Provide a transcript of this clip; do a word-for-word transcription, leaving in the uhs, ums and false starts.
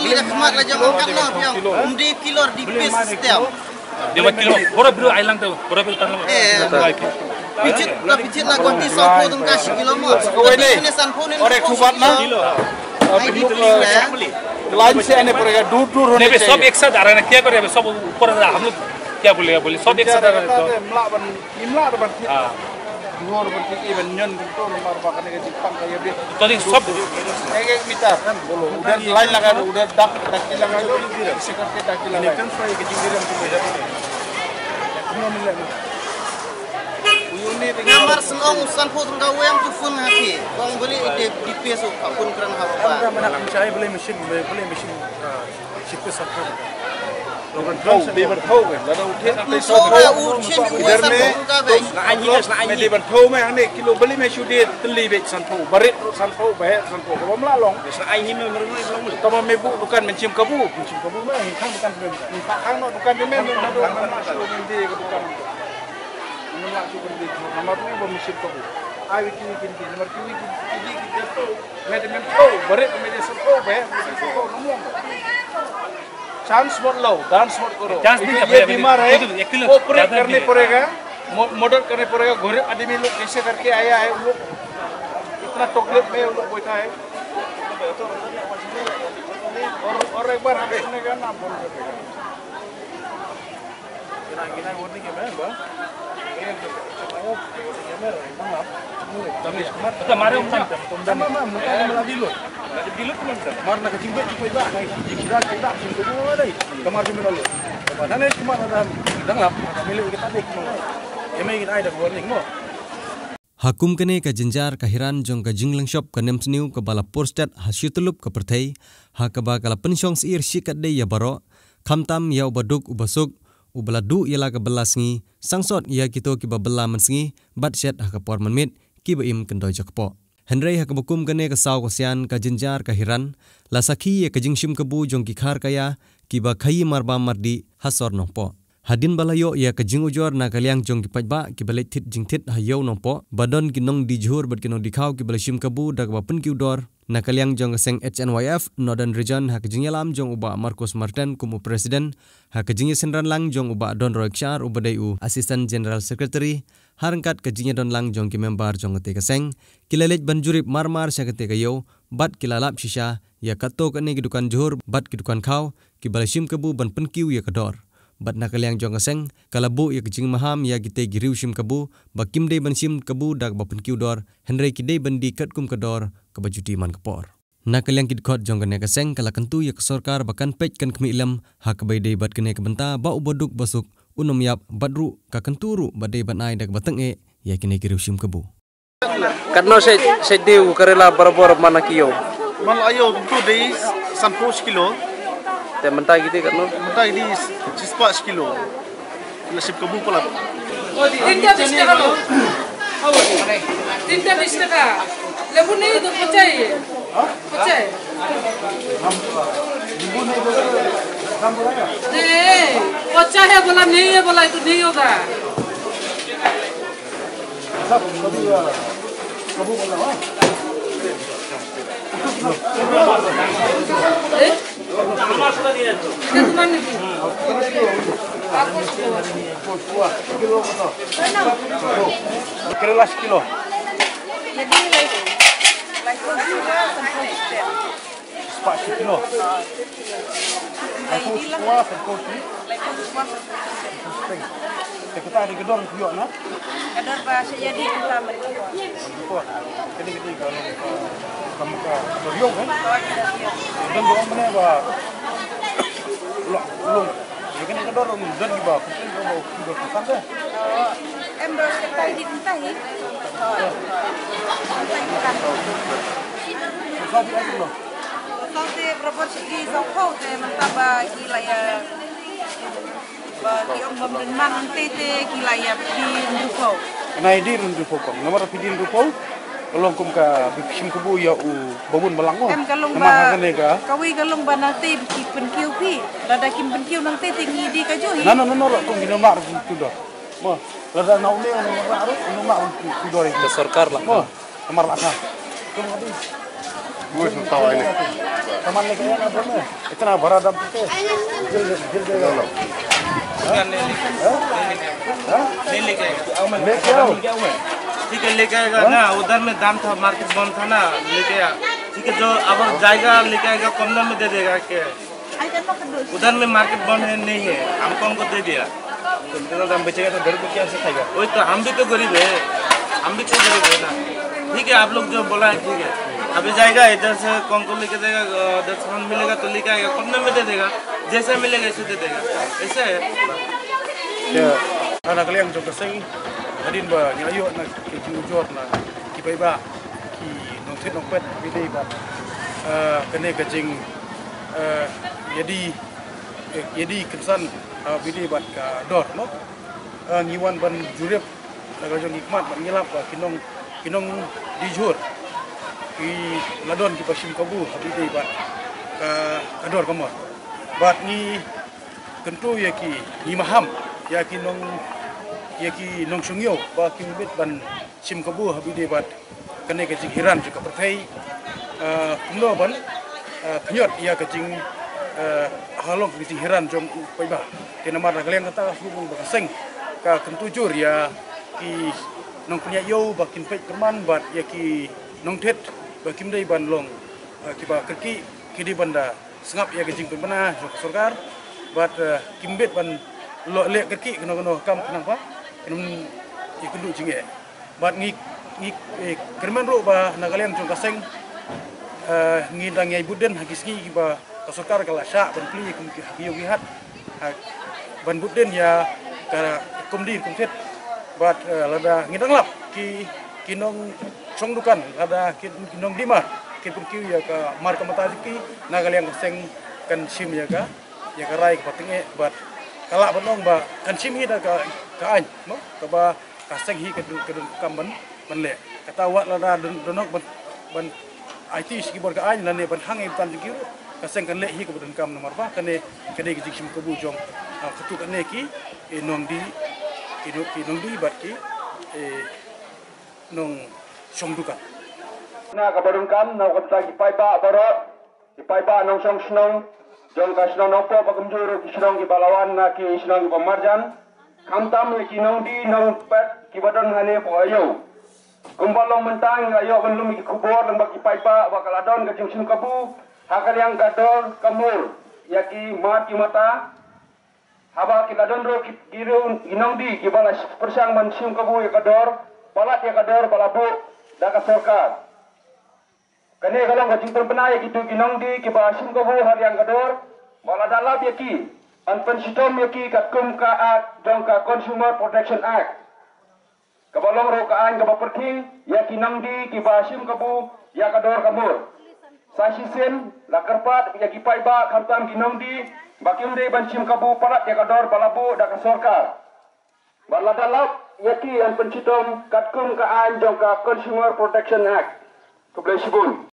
Ila khmat la jong angkat no, piang. Mdi pilor di pes stem. Dia buat kilo. Bora bro, ai lang tu. Bora bro, tan lang. Eh. Picit, la picit la konti sawphew tyngka shi kilo mo. Kawai ne. Sini sanphew ne. Aur ek baat na. Ai di tu le. Line se aane padega, dur dur hone chahiye. Sab ek saath aa raha hai na, kya kare? Sab upar aa raha hai, hum log kya bole, bole, sab ek saath aa raha hai to. Imla ban, imla ban. Dur ban, ki ban nyon ban to, mar ba kane ka jingpang ka ya bit. To di sab. Ek ek meter. Bolo, udhar line laga do, udhar dak, dak ki laga do, iske karke dak ki laga. Namar sngewbha u sanphew tyngka u ïam tu phone ha ki. Kong beli ide di peso ka phone kran ha ba. Mana pun chai beli mesin, beli mesin. Shipka sanphew. Logan thaw, dei ban thaw ke. Lada u thied na tei sanphew. Ider me, na ai hi, na ai hi. Me dei ban thaw me hangne kilo beli me shu dei tylli beit sanphew. Barit ruh sanphew, bahet sanphew. Kaba mla long. Sa ai hi me mer me long. Tama me bu dukan men shim kabu. Men shim kabu me, khang dukan me. Khang no dukan me, me na do, me na shu me dei ka dukan. Namar tu kan di, namar tu ba mesti tahu. Ai wiki wiki di, namar tu wiki di, di kita tu. Mede men tu, barit mede satu, barit mede satu, namung. Chance mot lo, dance mot koro. Chance nahi hai, ye bimar hai, ye kilo, operate karne padega, mo-, madad karne padega, garib aadmi log kaise karke aaya hai, log itna taklif mein log baitha hai. Aur, aur ek baar hum log ne ka naam bol denge. Ha kum kane ka jynjar ka hiran jong ka jingleng shop ka nemsniew kaba la pur stet ha shityllup ka pyrthei, ha kaba ka la pynshong syier shikatdei ïa baroh, khamtam ïa uba duk uba suk, uba la duh ïa la ka bylla sngi, sangsot ïa kito kiba bylla mynsngi, bad shet ha ka por mynmiet, kiba im kyndoi jaka poh. Hynrei ha kaba kum kane ka saw ka sian ka jynjar ka hiran, la sakhi ïa ka jingshim kabu jong ki kharkaya, kiba khaïi marbam mardih, ha sor Nongpoh. Hadien ba la ïoh ïa ka jingujor na ka liang jong ki paidbah, kiba leit thied jingthied ha ïew Nongpoh, ba don ki nongdie jhur bad ki nongdie khaw kiba la shim kabu da kaba pynkiew dor, na ka liang jong ka seng H N Y F, Northern Region, ha ka jingïalam jong u Bah Marcos Martin kum u President, ha ka jingïasynran lang jong u Bah Donroy Kshaar uba dei u Assistant General Secretary, ha ryngkat ka jingïadon lang jong ki member jong kata ka seng, ki la leit ban jurip marmar sha kata ka ïew, bad ki la lap shisha, ïa katto katne ki dukan jhur, bad ki dukan khaw, kiba la shim kabu ban pynkiew ïa ka dor. Bad na ka liang jong ka seng, ka la buh ïa ka jingmaham ïa kita ki riew shim kabu, ba kim dei ban shim kabu da kaba pynkiew dor, hynrei ki dei ban die katkum ka dor, kaba juti man ka por. Na ka liang ki dkhot jong kane ka seng ka la kyntu ïa ka sorkar ba kan peit kan khmih lem, ha kaba ïadei bad kane ka bynta ba uba duk ba suk, un ym ïap bad ruh ka kyntu ruh ba dei ban ai da kaba tyngeh, ïa kine ki riew shim kabu. Katno shet, shet dei u karela barabor man la ki ïew? Man la ïew tu dei sanphew shi kilo. Te mynta ki dei katno? Mynta ki dei shispah shi kilo. Nasi kabu palat. তিনটা বিশ টাকা দাও। তিনটা বিশ টাকা। লেবু নেই তো, পচা है। পচা है। नहीं, पचा है बोला, नहीं है बोला, तो नहीं होगा। Kilo lah sekilo. Jadi, like, like, Sepah shi kilo. Lai phew sukua, san phew shi. Lai phew sukua, san phew shi. Te kata dei ka dor ki ïoh na? Ka dor ba sha ïa dei kata mari. Ko. Kane ka dei ka long ka, ka dor ïoh, eh? Don ba ong mane ba. Long, long. Ïa kane ka dor ong don ba. Kane ka dor ki dor ki san de. Em dor kata dei kata hi. Kata hi kata. Sa dei ai kilo. Sawte barabor shi ki sawphew te mynta ba ki la ïa, ba ki ong ba mynta nangta te ki la ïa phi hynriewphew. Nga ïa dei hynriewphew kong. Namar phi dei hynriewphew. Ka long kum ka ba phi shim kabu ïa u babun balang mo. Em ka long ba, namar ha kane ka, kawei ka long ba nangta ba ki pynkiew phi. Lada kim pynkiew nangta te ngi dei kajuh hi. Na na na na kong ki namar phi tu dor. Mo, lada na une une namar ru, une namar phi tu dor hi. Ka sorkar la. Mo, namar la ka. Kong ka dei. वो सुनता हुआ नहीं। सामान लेके आया ना बोल में। इतना बड़ा डंप पे। जल्दी, जल्दी आओ। हाँ? हाँ? नहीं लेके आएगा। लेके आओ। ठीक है, लेके आएगा ना। उधर में दाम था, मार्केट बंद था ना, लेके आ। ठीक है, जो अब जाएगा, लेके आएगा, कम दाम में दे देगा के। उधर में मार्केट बंद है, नहीं है, हमको, हमको दे दिया। तो इतना दाम बेचेगा तो गरीब को क्या से खाएगा? वही तो, हम भी तो गरीब है, हम भी तो गरीब है ना। ठीक है, आप लोग जो बोला है, ठीक है। अभी जाएगा इधर से, कौन को लेके जाएगा, अ, दस पाँच मिलेगा तो लेके आएगा, कम दाम में दे देगा, जैसे मिलेगा ऐसे दे देगा, ऐसे है। Ya, anak liang jong ka seng, hadien ba ngi la ïoh na ki jingujor na ki paidbah, ki nongthied nongpet, ki dei ba, eh, kane ka jing, eh, ïa di, eh, ïa di kynsan, eh, bad ka dor, no? Eh, ngi wan ban jurip na ka jong ki khmat, ban ïalap ba ki nong, ki nongdie jhur ki la don kiba shim kabu ha bad ka, ka dor ka mor. Bad ngi kyntu ïa ki, ngi maham ïa ki nong, ïa ki nongshong ïew ba kim bit ban shim kabu ha bad kane ka jinghiran jong ka pyrthei. Ah, kumno ban, ah, pynïot ïa ka jing, ah, halong ka jinghiran jong u paidbah. Te namar na ka liang kata, ka seng ka kyntu jur ïa ki nongpynïaid ïew ba kin peit pyrman bad ïa ki nongthied ba kim dei ban long, ah, kiba kyrkieh, ki dei ban da sngap ïa ka jingpynbna jong ka sorkar bad, eh, kim bit ban leh kyrkieh kano kano ka kam khnang ba kin ïakynduh jingeh. Bad ngi, ngi, eh, kyrmen ruh ba na ka liang jong ka seng, eh, ngi dang ïai bud dien ha ki sngi kiba ka sorkar ka la shah ban plie kum ki ha ki ïew ki hat. Ha, ban bud dien ïa ka committee kum thied. Bad, eh, lada ngi dang lap ki, ki nongshong dukan, lada ki, ki nongdie mar ki pynkiew ïa ka mar ka mata jong ki, na ka liang ka seng kan shim ïa ka, ïa ka rai kaba tyngeh bad ka lah ban ong ba kan shim hi da ka, ka aiñ, no? Kaba ka seng hi ka don, ka donkam ban, ban leh. Kata wat lada don, don hok ban, ban aiti sha ki bor ka aiñ lane ban hang ïa ki bynta jong ki ruh, ka seng kan leh hi kaba donkam namar ba kane, kane ka jingshim kabu jong, ah, katto katne ki, eh, nongdie, ki nong, ki nongdie bad ki, eh, nongshong dukan. Na kaba donkam na ka bynta ki paidbah baroh, ki paidbah nongshong shnong jong ka shnong Nongpoh bad kumjuh ruh ki shnong kiba la wan na ki shnong kiba marjan. Khamtam ïa ki nongdie nongpet kiba don hangne hapoh ïew. Kumba long mynta ngi la ïoh ban lum ïa ki khubor lyngba ki paidbah ba ka la don ka jingshim kabu ha ka liang ka dor ka mur ïa ki mar ki mata. Haba ki la don ruh ki, ki ruh ki nongdie kiba la pyrshang ban shim kabu ïa ka dor, palat ïa ka dor ba la buh da ka sorkar. Kane ka long ka jingpynbna ïa kito ki nongdie kiba shim kabu ha liang ka dor, ba lada lap ïa ki, yn pynshitom ïa ki katkum ka Act jong ka Consumer Protection Act. Kaba long ruh ka aiñ kaba pyrkhing ïa ki nongdie kiba shim kabu ïa ka dor ka mur. Sa shisien la kyrpad ïa ki paidbah khamtam ki nongdie ba kim dei ban shim kabu palat ïa ka dor ba la buh da ka sorkar. Bad lada lap ïa ki yn pynshitom katkum ka aiñ jong ka Consumer Protection Act. Khublei shibun.